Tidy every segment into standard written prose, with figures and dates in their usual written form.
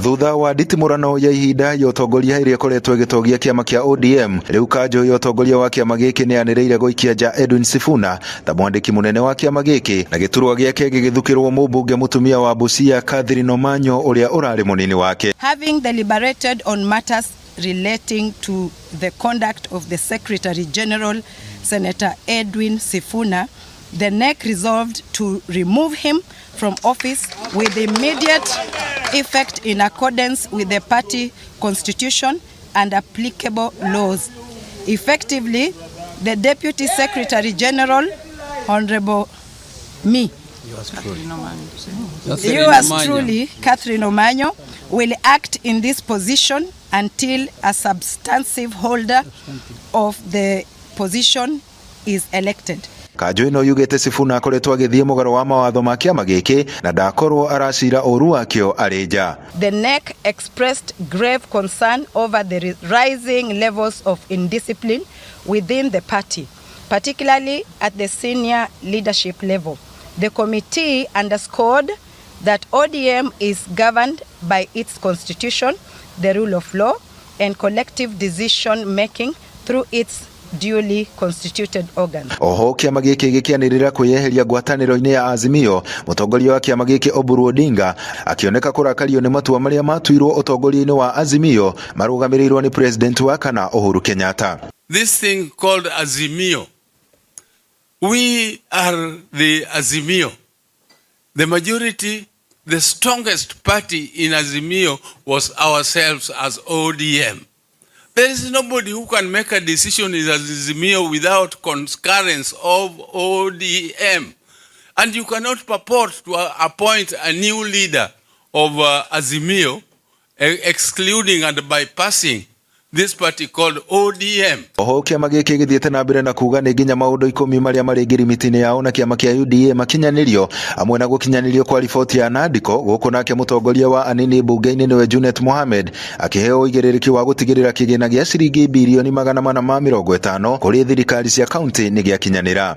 Thutha wa nditimũrano ya ihinda ya ũtongoria ĩrĩa ĩkoretwo ĩgĩtongia kĩama kĩa ODM, rĩu kanjũ ya ũtongoria wa kĩama gĩkĩ nĩ yanĩrĩire gũikia nja Edwin Sifuna ta mwandĩki mũnene wa kĩama gĩkĩ, na gĩturwa gĩake gĩgĩthukĩrwo mũmbunge mũtumia wa Busia Catherine Omanyo ũrĩa ũrarĩ mũnini wake. Having deliberated on matters relating to the conduct of the Secretary General, Senator Edwin Sifuna, the NEC resolved to remove him from office with immediate effect in accordance with the party constitution and applicable laws. Effectively, the Deputy Secretary General, Honorable me, yours truly, Catherine Omanyo, will act in this position until a substantive holder of the position is elected. Kanjũ ĩno yugĩte Sifuna akoretwo agĩthiĩ mũgarũ wa mawatho ma kĩama gĩkĩ na ndakorwo aracira ũru wakĩo arĩ nja. The NEC expressed grave concern over the rising levels of indiscipline within the party, particularly at the senior leadership level. The committee underscored that ODM is governed by its constitution, the rule of law, and collective decision making through its duly constituted organs. Oho kĩama gĩkĩ gĩkĩanĩrĩra kwĩyeheria ngwatanĩro-inĩ ya Azimio, mũtongoria wa kĩama gĩkĩ Oburu Odinga akĩoneka kũrakario nĩ matua marĩa matuirwo ũtongoria-inĩ wa Azimio marũgamĩrĩirwo nĩ president wa kana Uhuru Kenyatta. This thing called Azimio, we are the Azimio. The majority, the strongest party in Azimio was ourselves as ODM. There is nobody who can make a decision in Azimio without concurrence of ODM. And you cannot purport to appoint a new leader of Azimio, excluding and bypassing this party called ODM. Oho kĩama gĩkĩ gĩthiĩte na mbere na kuga nĩ nginya maũndũ 10 marĩa marĩ ngirimiti-inĩ yao na kĩama kĩa UDA makinyanĩrio, amwe na gũkinyanĩrio kwa riboti ya Nandiko. Gũkũ nake mũtongoria wa anini mbunge-inĩ nĩwe Junet Mohamed akĩheo ũigĩrĩrĩki wa gũtigĩrĩra kĩgĩna gĩa ciringi birioni 450 kũrĩ thirikari cia kaunti nĩ gĩakinyanĩra.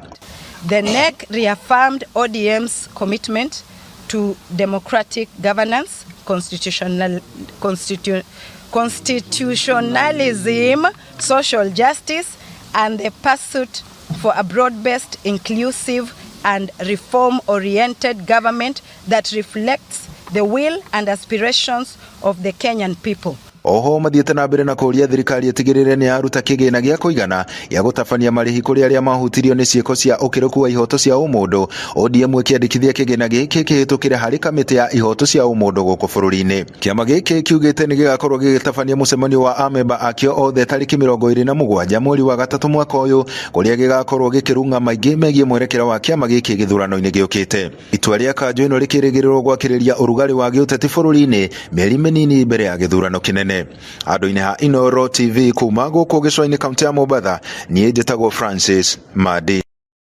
The NEC reaffirmed ODM's commitment to democratic governance, constitutionalism, social justice, and the pursuit for a broad-based, inclusive, and reform-oriented government that reflects the will and aspirations of the Kenyan people. Oho mathiĩte na mbere na kũũria thirikari ĩtigĩrĩre nĩ yaruta kĩgĩna gĩa kũigana gĩa gũtabania marĩhi kũrĩ arĩa mahutirio nĩ ciĩko cia ũkĩrũku wa ihoto cia ũmũndũ. ODM ĩkĩandĩkithia kĩgĩna gĩkĩ kĩhĩtũkĩre harĩ kamĩtĩ ya ihoto cia ũmũndũ gũkũ bũrũri-inĩ. Kĩama gĩkĩ kiugĩte nĩ gĩgakorwo gĩgĩtabania mũcemanio wa amemba akĩo othe tarĩki 27 mweri wa gatatũ mwaka ũyũ, kũrĩa gĩgakorwo gĩkĩrung'a maingĩ megiĩ mwerekera wa kĩama gĩkĩ gĩthurano-inĩ gĩũkĩte. Itua rĩa kanjũ ĩno rĩkĩrĩgĩrĩrwo gwakĩrĩria ũrugarĩ wa gĩũteti bũrũri-inĩ mĩeri mĩnini mbere ya gĩthurano kĩnene. Andũ-inĩ ha Inooro TV kuma gũkũ gĩcũa-inĩ kaunti ya Mombatha, niĩ njĩtagwo Francis Madi.